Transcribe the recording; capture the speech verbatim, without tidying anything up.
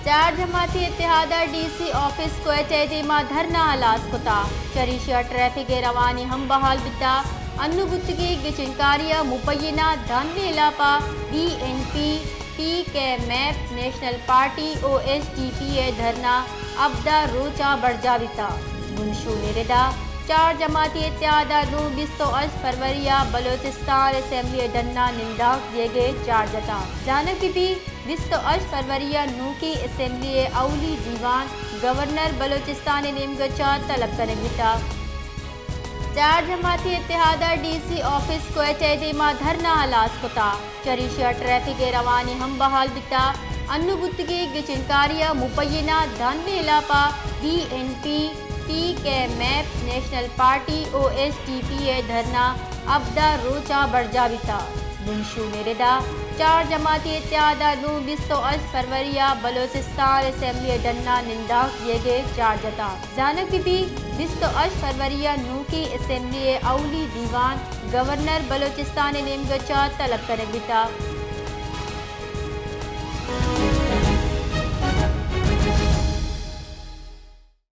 چار جماعتی اتحاد آ ڈی سی آفس کوئٹہ ءِ دیما دھرنا ہلاس کتا۔ چریشی آ ٹریفک ءِ روانی ہم بحال بتا۔ ہندن بوتگی گچین کاری آ مبینہ دھاندنی ہلاپ آ بی این پی، پی کے ایم ایف، نیشنل پارٹی و ایس ڈی پی ءِ دھرنا ہفدہ روچ آ برجا بتا۔ بنشون ءِ ردا چار جماعتی اتحاد آ نون بیست و ہشت فروری آ بلوچستان اسمبلی ڈن آ ننداخت گیگ ءِ چارج اٹا۔ زانگ بی بی بیست و ہشت فروری آ نوکی اسمبلی ءِ اولی دیوان گورنر بلوچستان ءِ نیمگچ آ طلب کننگ بتا۔ چار جماعتی اتحاد آ ڈی سی آفس کوئٹہ ءِ دیما دھرنا ہلاس کتا۔ چریشی آ ٹریفک ءِ روانی ہم بحال بتا۔ ہندن بوتگی گچین کاری آ مبینہ دھاندنی ہلاپ آ بی این پی، پی کے ایم ایف، نیشنل پارٹی و ایس ڈی پی ءِ دھرنا ہفدہ روچ آ برجا بتا۔ بنشون ءِ ردا چار جماعتی اتحاد آ نون بیست و ہشت فروری آ بلوچستان اسمبلی ڈن آ ننداخت گیگ ءِ چارج اٹا۔ زانگ بی بی بیست و ہشت فروری آ نوکی اسمبلی ءِ اولی دیوان گورنر بلوچستان ءِ نیمگچ آ طلب کننگ بتا۔